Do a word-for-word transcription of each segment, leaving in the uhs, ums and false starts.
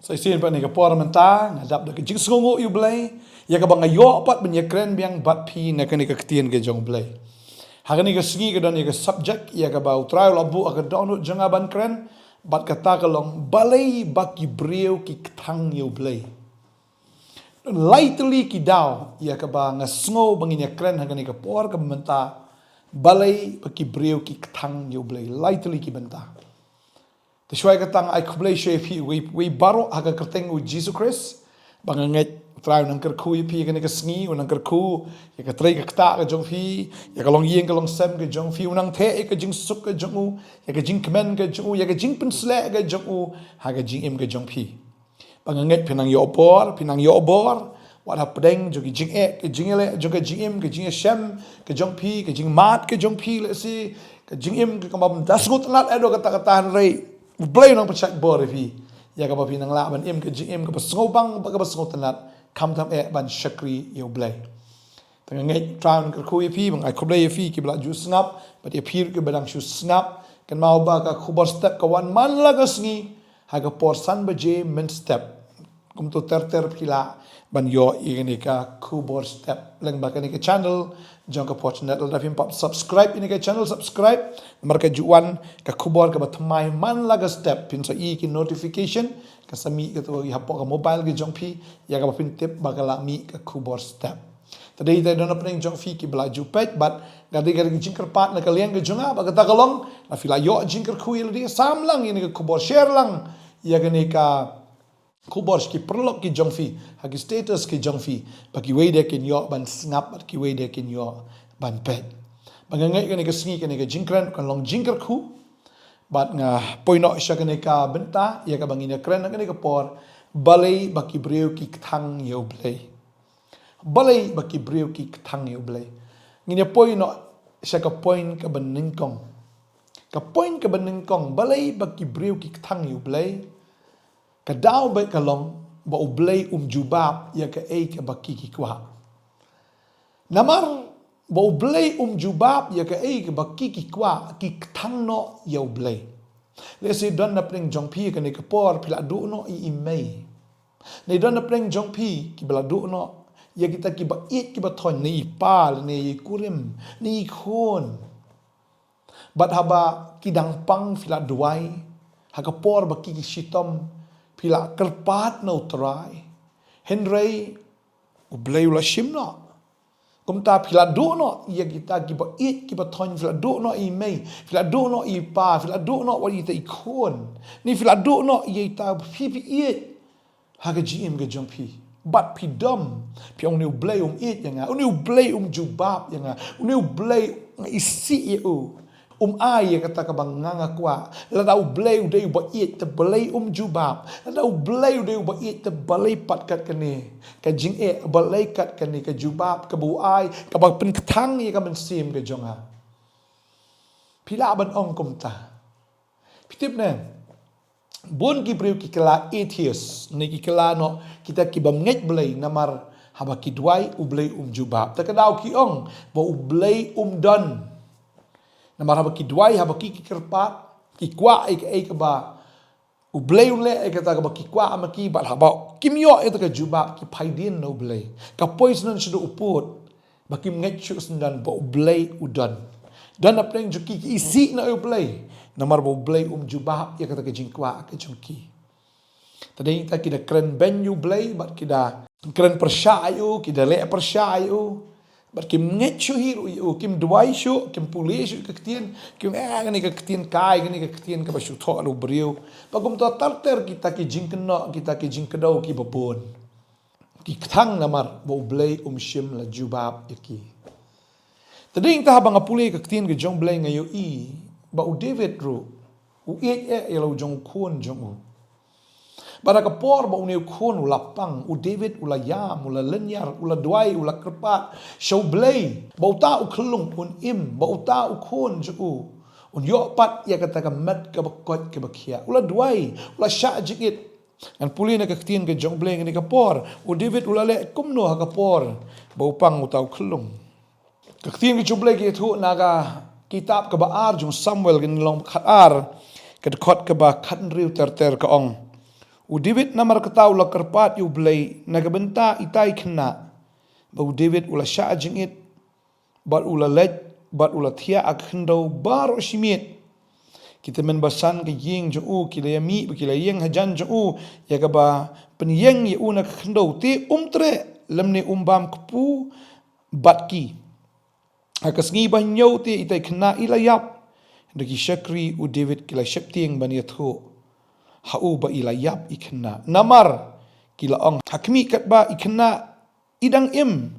Sa shisien pat ha kane ka por mynta nga dap da ka jingsngewnguh ïa u Blei, ïa kaba nga ïoh pat ban ïakren biang bad phi na kane ka ktien ka jong u Blei. Ha kane ka sngi ka don ïa ka subject ïa kaba u Trai u la buh ha ka dohnud jong nga ban kren, bad kata ka long balei ba ki briew ki kthang ïa u Blei. Lai tylli ki daw ïa kaba nga sngew ba ngin ïakren ha kane ka por kaba mynta, balei ba ki briew ki kthang ïa u Blei, lai tylli ki bynta. Te shuwa ïa kata nga ai khublei sha phi wei, wei baroh ha ka kyrteng u Jisu Khrist. Ba nga ngeit u Trai u nang kyrkhu ïa phi ha kane ka sngi, u nang kyrkhu ïa ka trei ka ktah ka jong phi, ïa ka longïing ka longsem ka jong phi, u nang theh ïa ka jingsuk ka jong u, ïa ka jingkmen ka jong u, ïa ka jingpynsleh ka jong u ha ka jingim ka jong phi. Ba nga ngeit phi nang ïoh bor, phi nang ïoh bor wat hapdeng jong ki jingeh, ki jingïaleh jong ka jingim, ka jingïashem ka jong phi, ka jingmad ka jong phi, lehse ka jingim ka kam da sngewtynnad eh, da kata kata, hynrei u Blei u nang pynshait bor ïa phi ïa kaba phi nang lah ban im ka jingim kaba sngewbang bad kaba sngewtynnad, khamtam eh ban shakri ïa u Blei. Te nga ngeit u Trai un kyrkhu ïa phi, ba nga ai khublei ïa phi kiba la ju sngap bad ïa phi ruh kiba dang shu sngap. Kynmaw ba ka khubor step ka wan man la ka sngi ha ka por san baje mynstep. Kumto ter ter phi lah ban ïoh ïa kane ka khubor step lyngba kane ka channel jong ka Fortune. Lada phim pat subscribe ïa kane ka channel, subscribe, namar ka ju wan ka khubor kaba thymmai man la ka step, phin sa ïoh ki notification, ka sa mih kato hapoh ka mobile ka jong phi ïa kaba phin tip ba ka la mih ka khubor step. Te dei te don hapdeng jong phi kiba la ju peit bad ka dei ka dei ka jingkyrpad na ka liang ka jong nga, bad kata ka long, lada phi la ïoh jingkyrkhu ïa lade, sam lang ïa kane ka khubor, share lang ïa kane ka khubor sha ki paralok ki jong phi, ha ki status ki jong phi, ba kiwei de kin ïoh ban sngap bad kiwei de kin ïoh ban peit. Ba nga ngeit kane ka sngi kane ka jingkren kan long jingkyrkhu. Bad nga poi noh sha kane ka bynta ïa kaba ngin ïakren ha kane ka por, balei ba ki briew ki kthang ïa u Blei. Balei ba ki briew ki kthang ïa u Blei. Ngin ïa poi noh sha ka point kaba nyngkong. Ka point kaba nyngkong, balei ba ki briew ki kthang ïa u Blei. Ka daw beit ka long ba u Blei um jubab ïa kaei kaba ki ki kwah. Namar ba u Blei um jubab ïa kaei kaba ki ki kwah, ki kthang noh ïa u Blei. Lehse don hapdeng jong phi kane ka por phi la duh noh ïa i mei. Ne don hapdeng jong phi kiba la duh noh ïa kita kiba ïeit kiba thoiñ, ne i pa, ne i kurim, ne i khun. Bad haba ki dang pang phi la duwai, ha ka por ba ki ki shitom phi la kyrpad na u Trai. Hynrei u Blei u la shim noh. Kumta phi la duh noh ïa kita kiba ïeit kiba thoiñ, phi la duh noh i mei, phi la duh noh i pa, phi la duh noh wat ïa ita i khun, ne phi la duh noh ïa ita phi phi ïeit ha ka jingim ka jong phi. Bad phi dom, phi ong une u Blei um ïeit ïa nga, une u Blei um jubab ïa nga, une u Blei nga isih ïa u. Um ai ïa kata kaba nga nga kwah. Lada u Blei u dei uba ïeit te balei um jubab. Lada u Blei u dei uba ïeit te balei pat kat kane ka jingeh, balei kat kane ka jubab kaba u ai, kaba pynkthang ïa ka mynsiem ka jong nga. Phi lah ban ong kumta. Phi tip ne, bun ki briew ki kylla atheist, ne ki kylla noh kita ki bym ngeit Blei, namar haba ki duwai u Blei um jubab. Te ka daw ki ong ba u Blei um don. Namar haba ki duwai, haba ki ki kyrpad, ki kwah ïa kaei kaba u Blei un leh, ïa kata kaba ki kwah ma ki, bad haba kim ïoh ïa kata ka jubab ki phai dien na u Blei. Ka poi shen shaduh u pud. Ba kim ngeit shuh shen ba u Blei u don. Don hapdeng jong ki ki isih noh ïa u Blei. Namar ba u Blei um jubab ïa kata ka jingkwah ka jong ki. Te dei kita ki da kren beiñ ïa u Blei, bad ki da kren pyrshah ïa u, ki da leh pyrshah ïa u. Bad kim ngeit shuh hi ruh ïa u, kim duwai shuh, kim pule shuh ka ktien, kim eh kane ka ktien kai, kane ka ktien kaba shu thoh ïa u briew. Bad kumta ter ter kita ki jingkynnoh, kita ki jingkdew kiba bun. Ki kthang namar ba u Blei um shym la jubab ïa ki. Te dei nangta haba nga pule ka ktien ka jong u Blei nga ïohi ba u David ruh u ïeit eh ïa la u jong u khun jong u. Bad ha ka por ba une u khun u la pang, u David u la ïam, u la lynñiar, u la duwai, u la kyrpad sha u Blei ba uta u khyllung un im, ba uta u khun jong u un ïoh pat ïa kata ka met kaba koit kaba khiah. U la duwai, u la shah jingit. Ngan pule na ka ktien ka jong u Blei kane ka por, u David u la leh kumno ha ka por ba u pang uta u khyllung. Ka ktien ka jong u Blei ka ïathuh na ka kitab kaba ar jong u Samuel, ka lynnong khatar, ka dkhot kaba khathynriew ter ter ka ong: U David namar kata u la kyrpad ïa U Blei na ka bynta ita i khynnah. Bad u David u la shah jingit, bad u la leit, bad u la thiah ha ka khyndew baroh shi miet. Ki tymmen basan ka ïing jong u ki la ïamih bad ki la ïeng hajan jong u, ïa kaba pynïeng ïa u na ka khyndew, te um treh lymne um bam kpu bad ki. Ha ka sngi ba hynñiew te ita i khynnah i la ïap. Hynrei ki shakri U David ki la sheptieng ban ïathuh ha u ba i la ïap i khynnah. Namar ki la ong, ha khmih, katba i khynnah i dang im,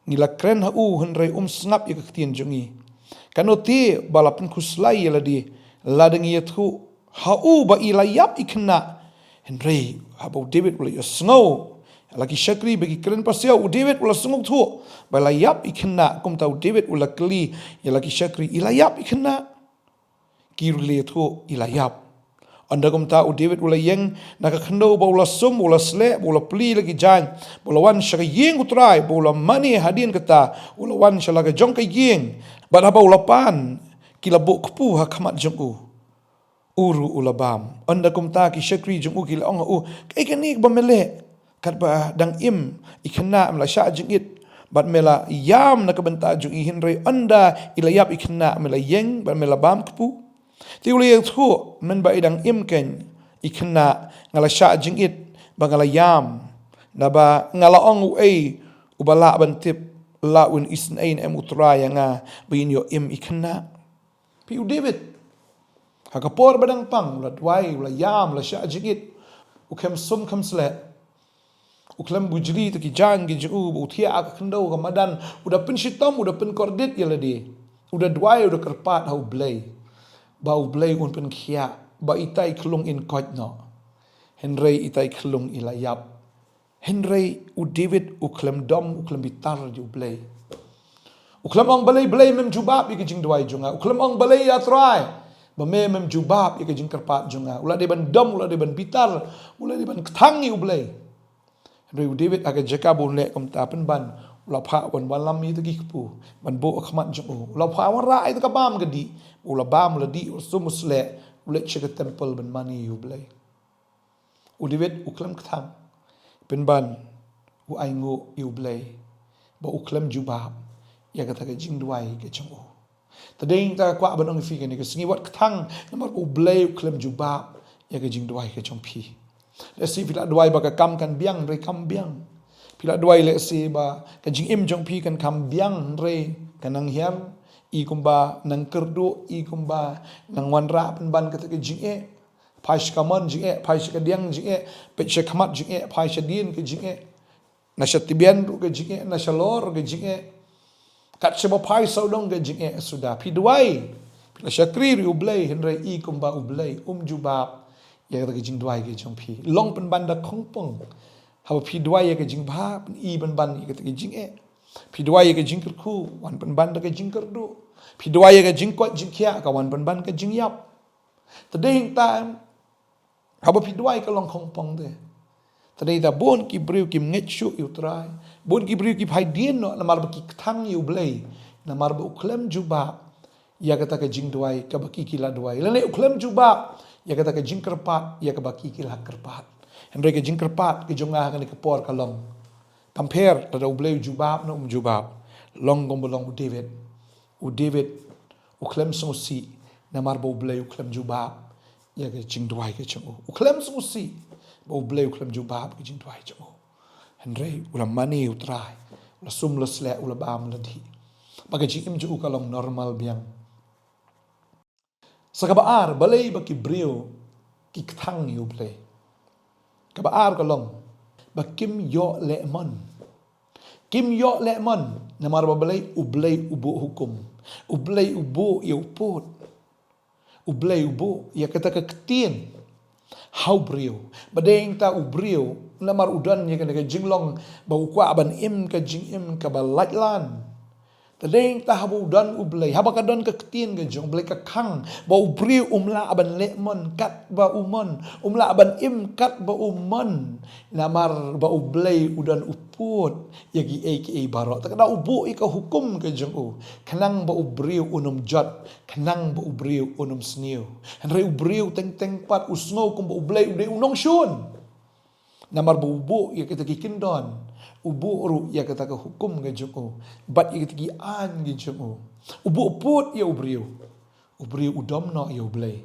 ngi la kren ha u, hynrei um sngap ïa ka ktien jong ngi. Kano te ba la pynkhuslai ïa lade lada ngi ïathuh ha u ba i la ïap i khynnah? Hynrei haba u David u la ïohsngew ïa la ki shakri ba ki kren pasiaw, u David u la sngewthuh ba i la ïap i khynnah. Kumta u David u la kylli ïa la ki shakri, i la ïap i khynnah? Ki ruh ki la ïathuh, i la ïap. Ynda kumta u David u la ïeng na ka khyndew bad u la sum, u la sleh, bad u la plie la ki jaiñ, bad u la wan sha ka ïing U Trai, bad u la mane. Hadien kata u la wan sha la ka jong ka ïing, bad haba u la pan, ki la buh kpu ha khmat jong u. U ruh u la bam. Ynda kumta ki shakri jong u ki la ong ha u, kaei kane kaba me leh? Katba dang im i khynnah me la shah jingit, bad me la ïam na ka bynta jong i, hynrei ynda i la ïap i khynnah me la ïeng bad me la bam kpu? Te u la ïathuh, mynba i dang im keiñ i khynnah nga la shah jingit bad nga la ïam, naba nga la ong, uei uba lah ban tip, lah un isynei ne em U Trai ïa nga ba in ïoh im i khynnah? Phi, u David, ha ka por ba dang pang, u la duwai, u la ïam, u la shah jingit, u khlem sum khlem sleh. U khlem bujli ïa ki jaiñ ki jong u, bad u thiah ha ka khyndew ka madan, u da pynshitom, u da pynkordit ïa lade. U da duwai, u da kyrpad ha U Blei ba U Blei un pynkhiah, ba ita i khyllung in koit noh. Hynrei ita i khyllung i la ïap. Hynrei u David u khlem dom, u khlem bitar ïa U Blei. U khlem ong, balei, balei mem jubab ïa ka jingduwai jong nga? U khlem ong, balei ïa Trai, ba me mem jubab ïa ka jingkyrpad jong nga? U la dei ban dom, u la dei ban bitar, u la dei ban kthang ïa U Blei. Hynrei u David ha ka jaka ba un leh kumta, pynban u la phah ban wallam ïa kita ki kpu ban buh ha khmat jong u. U la phah wanrah ïa kata ka bam ka dih. U la bam, u la dih, u sum u sleh, u leit sha ka temple ban mane ïa U Blei. U David u khlem kthang, pynban u ainguh ïa U Blei ba u khlem jubab ïa kata ka jingduwai ka jong u. Te dei ngi kwah ban ong ïa phi kane ka sngi, wat kthang namar ba U Blei u khlem jubab ïa ka jingduwai ka jong phi. Lehse phi la duwai ba ka kam kan biang, hynrei kam biang. Phi la duwai lehse ba ka jingim jong phi kan kham biang, hynrei ka nang hiar. I kumba nang kyrduh, i kumba nang wanrah pynban kata ka jingeh. Phai sha ka mon jingeh, phai sha ka diang jingeh, peit sha khmat jingeh, phai sha dien ka jingeh. Na sha tbian ruh ka jingeh, na shalor ka jingeh. Kat shaba phai sawdong ka jingeh suda. Phi duwai, phi la shakri ruh ïa U Blei, hynrei i kumba U Blei um jubab ïa kata ka jingduwai ka jong phi. Long pynban da khongpong. Haba phi duwai ïa ka jingbha, pyn-i pynban ïa kata ka jingeh. Phi duwai ïa ka jingkyrkhu, wan pynban da ka jingkyrduh. Phi duwai ïa ka jingkoit jingkhiah, ka wan pynban ka jingïap. Te dei hangta, haba phi duwai ka long khongpong te. Te dei da bun ki briew kim ngeit shuh ïa U Trai. Bun ki briew ki phai dien noh namar ba ki kthang ïa U Blei, namar ba u khlem jubab ïa kata ka jingduwai kaba ki ki la duwai, lane u khlem jubab ïa kata ka jingkyrpad ïa kaba ki ki la kyrpad. Hynrei ka jingkyrpad ka jong nga ha kane ka por ka long, kam pher lada U Blei u jubab ne um jubab. Long kumba long u David. U David u khlem sngewsih namar ba U Blei u khlem jubab ïa ka jingduwai ka jong u. U khlem sngewsih ba U Blei u khlem jubab ka jingduwai jong u. Hynrei u la mane ïa U Trai, u la sum, u la sleh, u la bam, u la dih. Ba ka jingim jong u ka long normal biang. Sa kaba ar, balei ba ki briew ki kthang ïa U Blei? Kaba ar ka long ba kim ïoh lehmon. Kim ïoh lehmon namar ba balei? U Blei u buh hukum. U Blei u buh ïa u pud. U Blei u buh ïa kata ka ktien ha u briew. Ba dei hangta u briew, namar u don ïa kane ka jinglong ba u kwah ban im ka jingim kaba laitlan. Te dei hangta haba u don U Blei, haba ka don ka ktien ka jong U Blei, ka khang ba u briew um lah ban lehmon katba u mon, um lah ban im katba u mon. Namar ba U Blei u don u pud ïa kiei kiei baroh. Te ka daw u buh ïa ka hukum ka jong u, khnang ba u briew un ym jot, khnang ba u briew un ym sniew. Hynrei u briew teng teng pat u sngew kumba U Blei u dei u nongshun. Namar ba u buh ïa kita ki kyndon, u buh ruh ïa kata ka hukum ka jong u, bad ïa kita ki aiñ ka jong u. U buh pud ïa u briew, u briew u dom noh ïa u Blei.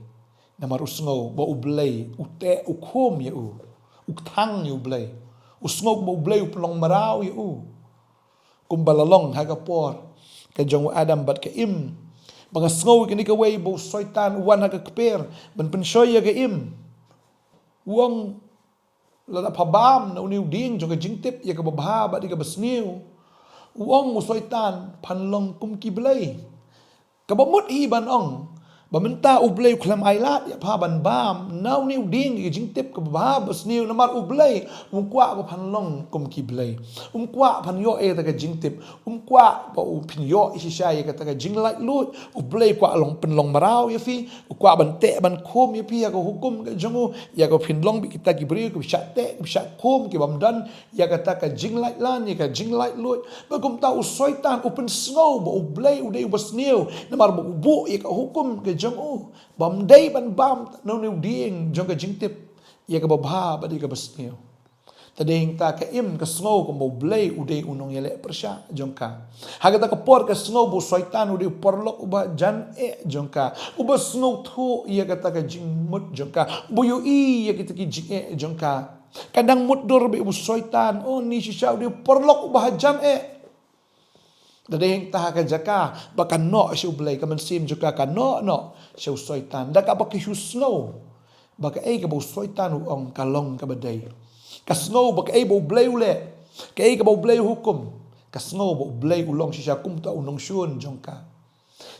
Namar u sngew ba u Blei u teh u khum ïa u, u kthang ïa u Blei. U sngew ba u Blei u pynlong mraw ïa u. Kumba la long ha ka por ka jong u Adam bad ka Im. Ba nga sngew ïa kane kawei ba u Soitan u wan ha ka kper ban pynshoi ïa ka Im. U ong, lada pha bam na une u dieng jong ka jingtip ïa kaba bha bad ïa kaba sniew, u ong u Soitan, phan long kum ki blei. Kaba mut hi ban ong ba mynta u Blei u khlem ai lad ïa pha ban bam na une u dieng ïa ka jingtip kaba bha ba sniew, namar u Blei um kwah ba phan long kum ki blei. Um kwah phan ïoh ïa kata ka jingtip. Um kwah ba u phin ïoh shisha ïa kata ka jinglaitluid. U Blei u kwah long pynlong mraw ïa phi. U kwah ban teh ban khum ïa phi ha ka hukum ka jong u, ïa ka phin long bad kita ki briew kiba shah teh, kiba shah khum, ki bym don ïa kata ka jinglaitlan, ïa ka jinglaitluid. Bad kumta u Soitan u pynsngew ba u Blei u dei uba sniew, namar ba u buh ïa ka hukum ka jong u ba ym dei ban bam na une u dieng jong ka jingtip ïa kaba bha bad ïa kaba sniew. Te dei hangta ka Im ka sngew kumba u Blei u dei u nongïaleh pyrshah jong ka. Ha kata ka por ka sngew ba u Soitan u dei u paralok uba jan eh jong ka, uba sngewthuh ïa kata ka jingmut jong ka, uba ïohi ïa kita ki jingeh jong ka. Ka dang mutdur bad u Soitan, oh, une shisha u dei u paralok uba hajan eh. Te dei hangta ha ka jaka ba ka noh sha u Blei, ka mynsiem jong ka ka noh noh sha u Soitan. Da kaba ka shu sngew ba kaei kaba u Soitan u ong ka long kaba dei. Ka sngew ba kaei ba u Blei u leh, kaei kaba u Blei u hukum, ka sngew ba u Blei u long shisha kum uta u nongshun jong ka.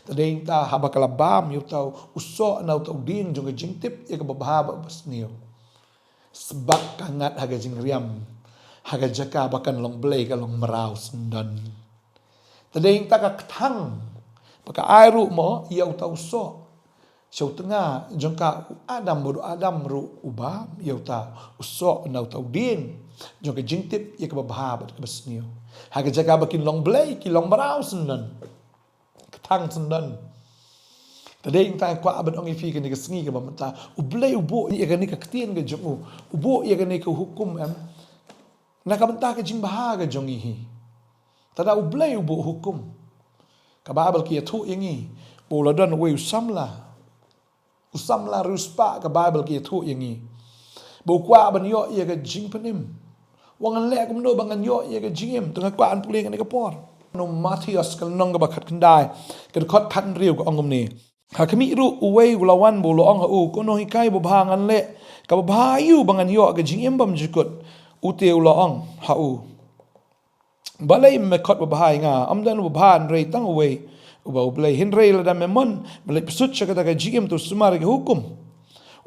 Te dei hangta haba ka la bam ïa uta u soh na uta u dieng jong ka jingtip ïa kaba bha bad ba sniew, sbak ka ngat ha ka jingriam, ha ka jaka ba kan long blei ka long mraw syndon. Te dei hangta ka kthang ba ka ai ruh mo ïa uta u soh sha u tnga jong ka, u Adam, bad u Adam ruh u bam ïa uta u soh na uta u dieng jong ka jingtip ïa kaba bha bad kaba sniew. Ha ka jaka ba kin long blei, ki long mraw syndon. Kthang syndon. Te dei hangta nga kwah ban ong ïa phi kane ka sngi kaba mynta, u Blei u buh ïa kane ka ktien ka jong u, u buh ïa kane ka hukum, em, na ka bynta ka jingbha ka jong ngi hi. Te da u Blei u buh hukum, ka Baibl ka ïathuh ïa ngi ba u la don uwei u samla. U samla riewspah, ka Baibl ka ïathuh ïa ngi ba u kwah ban ïoh ïa ka jingpynim. U ong, ngan leh kumno ba ngan ïoh ïa ka jingim? Te nga kwah ban pule kane ka por. Na u Mathaios ka lynnong kaba khatkhyndai, ka dkhot khathynriew, ka ong kumne: Ha khmih ruh uwei u la wan bad u la ong ha u, Ko Nonghikai babha, ngan leh kaba bha aïu ba ngan ïoh ka jingim bymjukut? U te u la ong ha u, Balei me khot babha ïa nga? Ym don uba bha hynrei tang uwei, uba u Blei. Hynrei lada me mon ban leit pyrshah sha kata ka jingim, to sumar ïa ki hukum.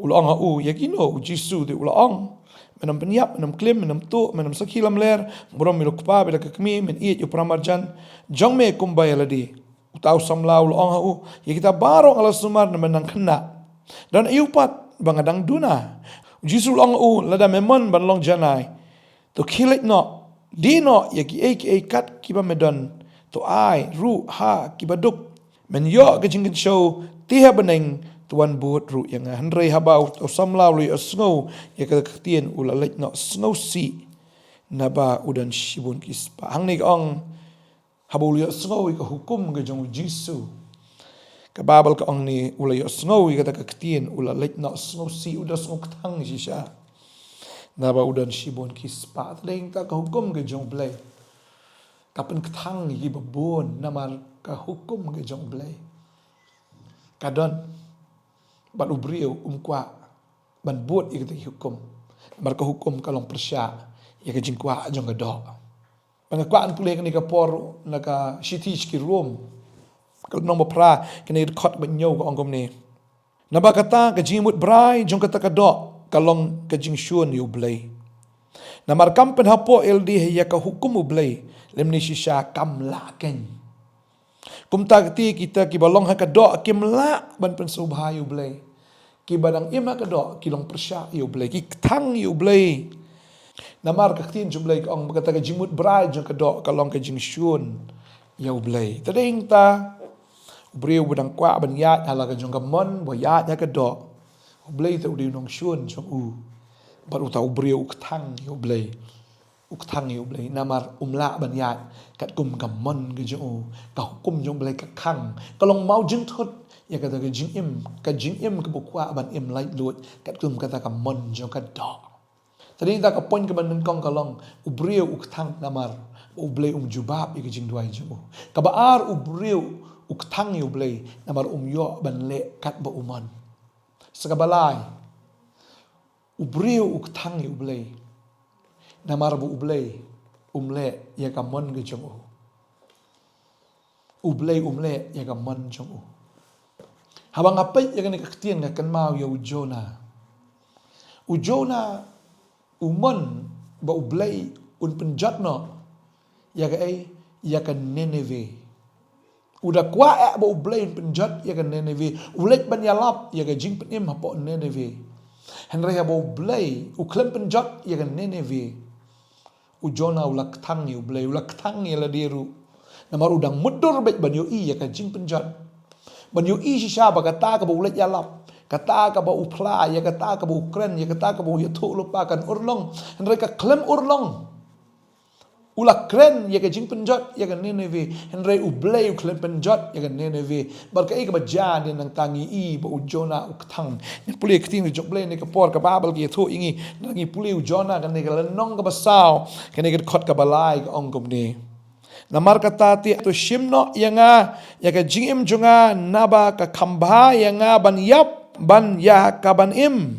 U la ong ha u, Ïa kino? U Jisu te u la ong, Men ym pynïap, men ym klim, men ym tuh, men ym sakhi lamler, burom ïa u kpa bad ïa ka kmie, men ïeit ïa u para marjan jong me kumba ïa lade. Uta u samla u la ong ha u, Ïa kita baroh nga la sumar, namar nang khynnah don aïu pat ba nga dang duna? U Jisu u la ong ha u, Lada me mon ban long janai, to khie leit noh, die noh ïa kiei kiei kat kiba me don, to ai ruh ha kiba duk. Men ïoh ka jingkynshew te ha bneng, to wan bud ruh ïa nga. Hynrei haba u samla u la ïohsngew ïa ka ktien, u la leit noh sngewsih, naba u don shibun ki spah. Hangne ka ong, haba u la ïohsngew ïa ka hukum ka jong u Jisu, ka Baibl ka ong ne u la ïohsngew ïa kata ka ktien, u la leit noh sngewsih, u da sngew kthang shisha, naba u don shibun ki spah. Te dei hangta ka hukum ka jong u Blei ka pynkthang ïa kiba bun, namar ka hukum ka jong u Blei ka don, bad u briew um kwah ban bud ïa kata ka hukum, namar ka hukum ka long pyrshah ïa ka jingkwah jong ka doh. Bad nga kwah ban pule kane ka por na ka shithi sha ki Rom, ka lynnong ba phra, kane ka dkhot ba hynñiew, ka ong kumne: Naba kata ka jingmut brai jong kata ka doh ka long ka jingshun ïa u Blei. Namar kam pynhapoh ïa lade ïa ka hukum u Blei, lymne shisha kam lah keiñ. Kumta kti, kita kiba long ha ka doh kim lah ban pynsngewbha ïa u Blei. Kiba dang im ha ka doh ki long pyrshah ïa u Blei, ki kthang ïa u Blei. Namar ka ktien jong u Blei ka ong ba kata ka jingmut brai jong ka doh ka long ka jingshun ïa u Blei. Te dei hangta u briew ba dang kwah ban ïaid ha la ka jong ka mon, ba ïaid ha ka doh, u Blei te u dei u nongshun jong u. Bad uta u briew u kthang ïa u Blei. U kthang ïa u Blei namar um lah ban ïaid katkum ka mon ka jong u. Ka hukum jong u Blei ka khang, ka long maw jingthut ïa kata ka jingim, ka jingim kaba u kwah ban im laitluid katkum kata ka mon jong ka doh. Tang ïa kata ka point kaba nyngkong ka long, u briew u kthang namar ba u Blei um jubab ïa ka jingduwai jong u. Kaba ar, u briew u kthang ïa u Blei namar um ïoh ban leh katba u mon. Sa kaba lai, u briew u kthang ïa u Blei namar ba u Blei um leh ïa ka mon ka jong u. U Blei um leh ïa ka mon jong u. Haba nga peit ïa kane ka ktien nga kynmaw ïa u Jonah. U Jonah u mon ba u Blei un pynjot noh ïa kaei, ïa ka Nineveh. U da kwah eh ba u Blei un pynjot ïa ka Nineveh. U leit ban ïalap ïa ka jingpynim hapoh Nineveh. Hynrei haba u Blei u khlem pynjot ïa ka Nineveh, u Jonah u la kthang ïa u Blei, u la kthang ïa lade ruh. Namar u dang mutdur beit ban ïohi ïa ka jingpynjot, ban ïohi shisha ba kata kaba u leit ïalap, kata kaba u phla, ïa kata kaba u kren, ïa kata kaba u ïathuh lypa kan urlong. Hynrei ka khlem urlong. U la kren ïa ka jingpynjot ïa ka Nineveh, hynrei u Blei u khlem pynjot ïa ka Nineveh. Bad kaei kaba jia, nangta ngi i ba u Jonah u kthang. Ngin pule ktien ka jong u Blei ne ka por ka Baibl ka ïathuh ïa ngi. Ngi pule u Jonah kane ka lynnong kaba saw, kane ka dkhot kaba lai ka ong kumne. Namar kata te to shim noh ïa nga, ïa ka jingim jong nga, naba ka kham bha ïa nga ban ïap ban ïa ka ban im.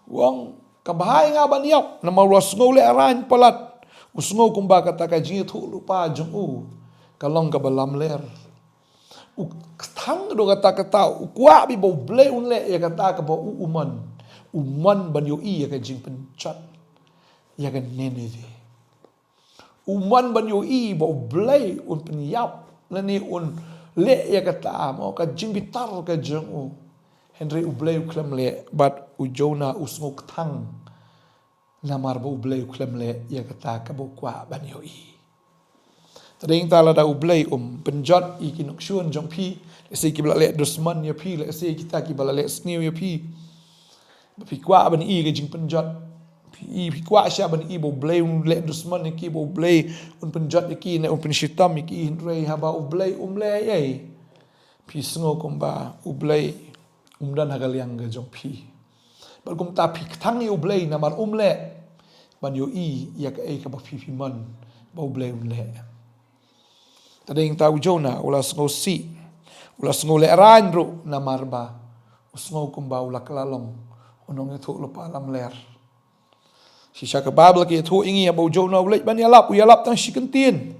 U ong ka bha ïa nga ban ïap, namar u la sngew lehraiñ palat. U sngew kumba kata ka jingïathuh lypa jong u ka long kaba lamler. U kthang da kata kata, u kwah beit ba u Blei un leh ïa kata kaba u u mon. U mon ban ïohi ïa ka jingpynjot ïa ka Nineveh. U mon ban ïohi ba u Blei un pynïap lane un leh ïa kata, mo, ka jingbitar ka jong u. Hynrei u Blei u khlem leh, bad u Jonah u sngew kthang namar ba u Blei u khlem leh ïa kata kaba u kwah ban ïohi. Tang ïa kata, lada u Blei um pynjot ïa ki nongshun jong phi, lehse kiba la leh dusmon ïa phi, lehse kita kiba la leh sniew ïa phi, ba phi kwah ban ïohi ka jingpynjot. Phi, phi kwah shisha ban ïohi ba u Blei un leh dusmon ïa ki, ba u Blei un pynjot ïa ki ne un pynshitom ïa ki, hynrei haba u Blei um leh ei, phi sngew kumba u Blei um don ha ka liang ka jong phi. Bad kumta phi kthang ïa u Blei namar um leh ban ïohi ïa kaei kaba phi phi mon ba u Blei un leh. Tang ïa kata u Jonah u la sngew sih, u la sngew lehraiñ ruh namar ba u sngew kumba u la kylla long u nongïathuh lypa lamler. Shisha ka Baibl ka ïathuh ïa ngi ba u Jonah u leit ban ïalap, u ïalap tang shi kyntien.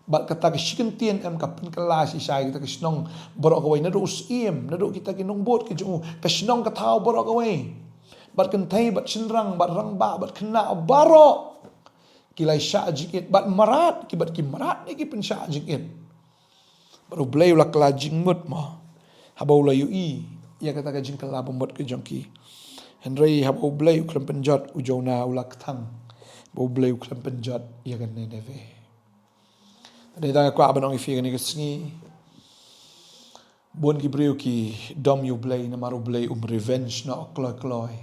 Bad kata ka shi kyntien em ka pynkylla shisha ïa kata ka shnong baroh kawei, naduh u syiem, naduh kita ki nongbud ka jong u, ka shnong ka thaw baroh kawei. Bad kynthei bad shynrang bad rangbah bad khynnah baroh ki la shah jingit, bad mrad ki, bad ki mrad ne ki pynshah jingit. Bad u Blei u la kylla jingmut mo haba u la ïohi ïa kata ka jingkylla bamut ka jong ki. Hynrei haba u Blei u khlem pynjot, u Jonah u la kthang ba u Blei u khlem pynjot ïa ka Nineveh. Tang ïa kata nga kwah ban ong ïa phi kane ka sngi, bun ki briew ki dom ïa u Blei namar u Blei um revenge noh kloi kloi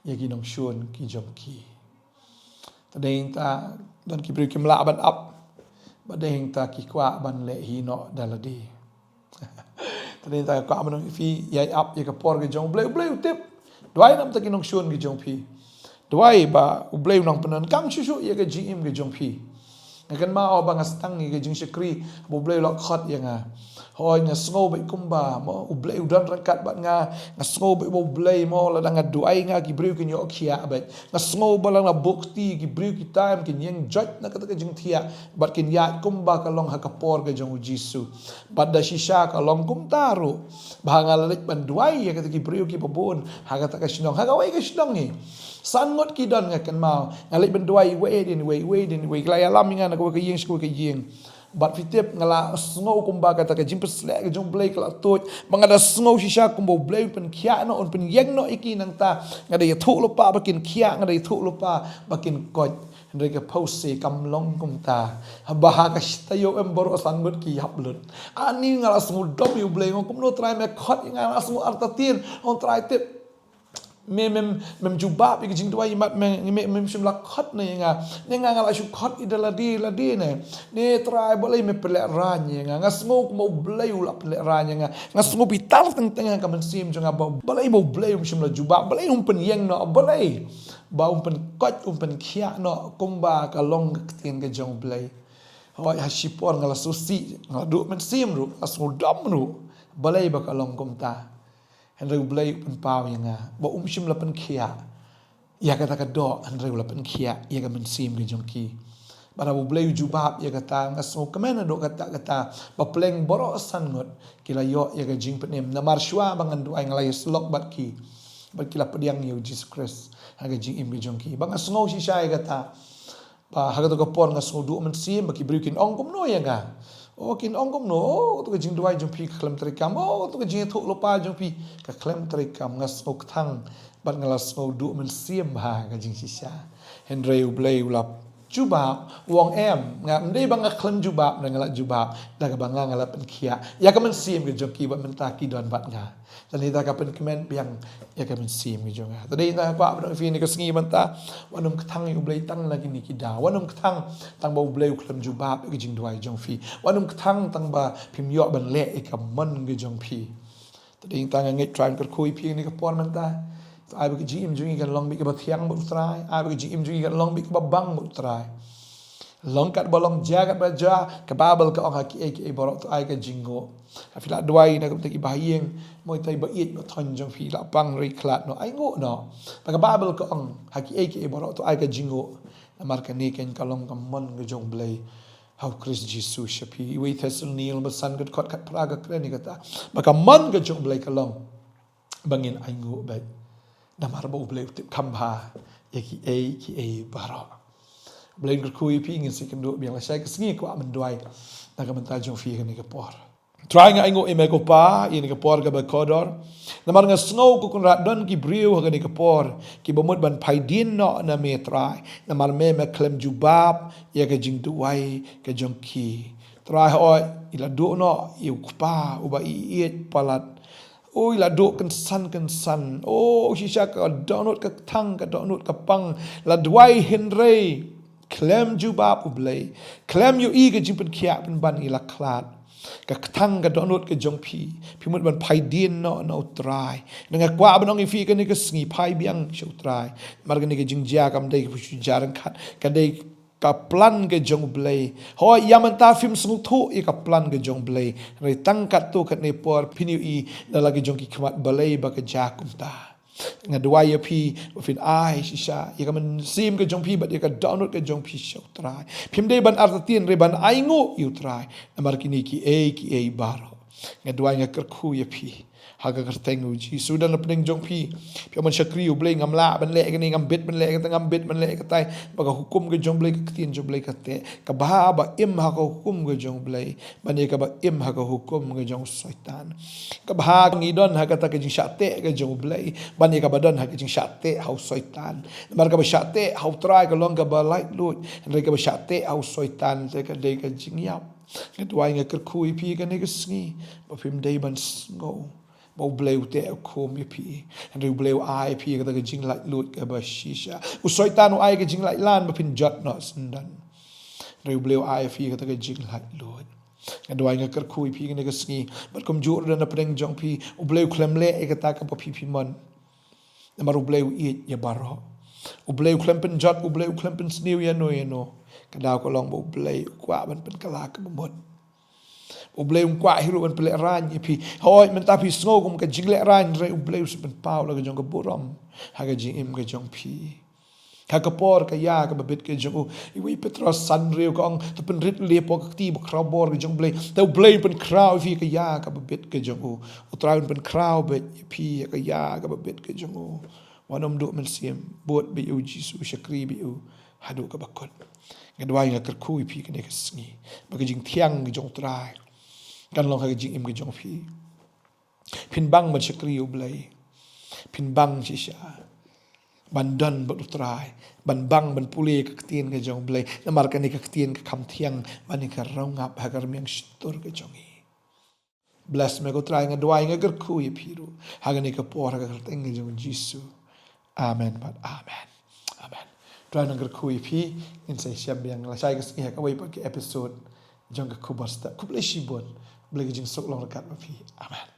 ïa ki nongshun ki jong ki. Tang ïa kata don ki briew kim lah ban ap, bad tang ïa kata ki kwah ban leh hi noh da lade. Tang ïa kata nga kwah ban ong ïa phi, ïai ap ïa ka por ka jong u Blei, u Blei u tip. Duwai namar ki nongshun ki jong phi. Duwai ba u Blei u nang pyndonkam shuh shuh ïa ka jingim ka jong phi. Nga kynmaw ba nga sdang ïa ka jingshakri ba u Blei u la khot ïa nga. Hooid, nga sngew beit kumba mo u Blei u don ryngkat bad nga. Nga sngew beit ba u Blei mo, lada nga duwai nga, ki briew kin ïoh khiah beit. Nga sngew ba lada nga buh kti, ki briew kita kin ïeng joit na kata ka jingthiah bad kin ïaid kumba ka long ha ka por ka jong u Jisu. Bad da shisha ka long kumta ruh ba nga la leit ban duwai ïa kata ki briew kiba bun ha kata ka shnong, ha kawei ka shnong hi. San ngut ki don nga kynmaw. Nga leit ban duwai iwei hadien iwei, iwei hadien iwei. Ki la ïalam ïa nga na kawei ka ïing sha kawei ka ïing. Bad phi tip, nga la sngew kumba kata ka jingpynshlur ka jong u Blei ka la tuid. Ba nga da sngew shisha kumba u Blei un pynkhiah noh, un pynïeng noh ïa ki. Nangta nga da ïathuh lypa ba kin khiah, nga da ïathuh lypa ba kin koit. Hynrei ka phewse kam long kumta. Haba ha ka shi taïew em baroh san ngut ki ïap lut. Ani nga la sngew dom ïa u Blei, nga ong kumno Trai me khot ïa nga, nga la sngew artatien. Ong Trai tip, Me mem mem jubab ïa ka jingduwai mat me, me mem shym la khot ne ïa nga. Ne nga nga la shu khot ïa da lade lade ne. Ne Trai balei me pynlehrain ïa nga. Nga sngew kumba U Blei u la pynlehrain ïa nga. Nga sngew bitar teng teng ha ka mynsiem jong nga ba balei ba U Blei um shym la jubab. Balei um pynïeng noh. Balei ba um pynkoit um pynkhiah noh kumba ka long ka ktien ka jong U Blei. Hooid ha shipor nga la sngewsih, nga la duh mynsiem ruh, nga la sngewdom ruh. Balei ba ka long kumta. Hynrei U Blei u pynpaw ïa nga ba um shym la pynkhiah ïa kata ka doh, hynrei u la pynkhiah ïa ka mynsiem ka jong ki. Bad haba U Blei u jubab ïa kata, nga sngewkmen haduh katta katta ba pleng baroh san ngut ki la ïoh ïa ka jingpynim. Namar shuwa ba ngan duwai nga la ïasyllok bad ki, bad ki la pdiang ïa U Jisu Khrist ha ka jingim ka jong ki. Ba nga sngew shisha ïa kata. Ba ha kato ka por nga sngew duh mynsiem ba ki briew kin ong kumno ïa nga. O kin ong kumno, o kato ka jingduwai jong phi ka khlem treikam, o kato ka jingïathuhlypa jong phi ka khlem treikam. Nga sngew kthang bad nga la sngew duh mynsiem ha ka jingshisha. Hynrei U Blei u la jubab, u ong em, nga ym dei ba nga khlem jubab, nga la jubab da kaba nga nga la pynkhiah ïa ka mynsiem ka jong ki bad mynta ki don bad nga. Te ïa kata ka pynkmen biang ïa ka mynsiem ka jong nga. Te dei ïa kata ka kwah ba don phi ne ka sngi mynta. Wat nym kthang ïa U Blei tang na kine ki daw. Wat nym kthang tang ba U Blei u khlem jubab ïa ka jingduwai jong phi. Wat nym kthang tang ba phim ïoh ban leh ïa ka mon ka jong phi. Te dei ïa kata nga ngeit Trai un kyrkhu ïa phi ne ka por mynta. Te ai ba ka jingim jong ngi kan long beit kaba thiang bad U Trai. Ai ba ka jingim jong ngi kan long beit kaba bang bad U Trai. Long kat ba long, jia kat ba jia, ka Baibl ka ong ha kiei kiei baroh to ai ka jingnguh. Ha phi la duwai na ka bynta ki bahaïing, mo ïa tai ba ïeit ba thoiñ jong phi la pang ri khlad noh, ainguh noh. Ba ka Baibl ka ong ha kiei kiei baroh to ai ka jingnguh. Namar kane keiñ ka long ka mon ka jong U Blei ha U Khrist Jisu sha phi. Iwei Thessaloni lyngba san ka dkhot khatphra ka kren ïa kata ba ka mon ka jong U Blei ka long ba ngin ainguh beit. Namar ba U Blei u tip kham bha ïa kiei kiei baroh. U Blei un kyrkhu ïa phi, ngin sa ïakynduh biang lashai ka sngi, kwah ban duwai na ka bynta jong phi kane ka por. Trai nga ainguh ïa me ko Pa ïa kane ka por kaba kordor. Namar nga sngew ko Kynrad don ki briew ha kane ka por kiba mut ban phai dien noh na me Trai. Namar me me khlem jubab ïa ka jingduwai ka jong ki. Trai hooid, i la duh noh ïa u kpa uba i ïeit palat. O, i la duh kynsan kynsan. O, shisha ka dohnud ka kthang, ka dohnud ka pang. La duwai hynrei khlem jubab U Blei. Khlem ïohi ka jingpynkhiah pynban, i la khlad. Ka kthang ka dohnud ka jong phi. Phi mut ban phai dien noh na U Trai. Nga kwah ban ong ïa phi kane ka sngi, phai biang sha U Trai. Namar kane ka jingjia kam dei kaba shu jia ryngkat. Ka dei ka plan ka jong U Blei. Hooid, ïa mynta phim sngewthuh ïa ka plan ka jong U Blei. Hynrei tang katto katne por phin ïohi da la ki jong ki khmat balei ba ka jia kumta. Nga duwai ïa phi ba phin ai shisha ïa ka mynsiem ka jong phi bad ïa ka dohnud ka jong phi sha U Trai. Phim dei ban artatien hynrei ban ainguh ïa U Trai. Namar kine kiei kiei baroh. Nga duwai nga kyrkhu ïa phi ha ka kyrteng U Jisu. Don na pdeng jong phi, phi ong ban shakri U Blei, ngam lah ban leh kane, ngam bit ban leh kata, ngam bit ban leh kata. Ba ka hukum ka jong U Blei, ka ktien jong U Blei ka teh. Ka bha ba im ha ka hukum ka jong U Blei ban ïa kaba im ha ka hukum ka jong u Soitan. Ka bha ngi don ha kata ka jingshah teh ka jong U Blei ban ïa kaba don ha ka jingshah teh ha u Soitan. Namar kaba shah teh ha U Trai ka long kaba laitluid, hynrei kaba shah teh ha u Soitan te ka dei ka jingïap. Nga duwai nga kyrkhu ïa phi kane ka sngi ba phim dei ban sngew ba U Blei u teh u khum ïa phi. Hynrei U Blei u ai ïa phi kata ka jinglaitluid kaba shisha. U Soitan u ai ka jinglaitlan ba phin jot noh syndon. Hynrei U Blei u ai ïa phi kata ka jinglaitluid. Nga duwai nga kyrkhu ïa phi kane ka sngi bad kumjuh ruh na pdeng jong phi, U Blei u khlem leh ïa kata kaba phi phi mon. Namar U Blei u ïeit ïa baroh. U Blei u khlem pynjot, U Blei u khlem pynsniew ïano ïano. Ka daw ka long ba U Blei u kwah ban pynkylla kaba mut. U Blei um kwah hi ruh ban pynlehraiñ ïa phi. Hooid, mynta phi sngew kum ka jinglehraiñ, hynrei U Blei u sa pynpaw la ka jong ka burom ha ka jingim ka jong phi. Ha ka por ka ïa kaba bit ka jong u, iwei Petros san hynriew ka ong, to pynrit leh hapoh ka kti bakhraw bor ka jong U Blei. Te U Blei un pynkhraw ïa phi ha ka ïa kaba bit ka jong u. U Trai un pynkhraw beit ïa phi ha ka ïa kaba bit ka jong u. Wat nym duh mynsiem, bud beit ïa U Jisu, shakri beit ïa u haduh kaba kut. Nga duwai nga kyrkhu ïa phi kane ka sngi ba ka jingthiang ka jong U Trai kan long ha ka jingim ka jong phi. Phin bang ban shakri ïa U Blei. Phin bang shisha ban don bad U Trai, ban bang ban pule ka ktien ka jong U Blei. Namar kane ka ktien ka kham thiang ban ïa ka rong ap ha ka rmiang shyntur ka jong ngi. Bless me ko Trai, nga duwai nga kyrkhu ïa phi ruh ha kane ka por ha ka kyrteng ka jong U Jisu. Amen bad amen. Amen. Trai nang kyrkhu ïa phi, ngin sa ïashem biang lashai ka sngi ha kawei pat ka episode jong ka khubor step. Khublei shibun. Blei ka jingsuk long ryngkat bad phi. Amen.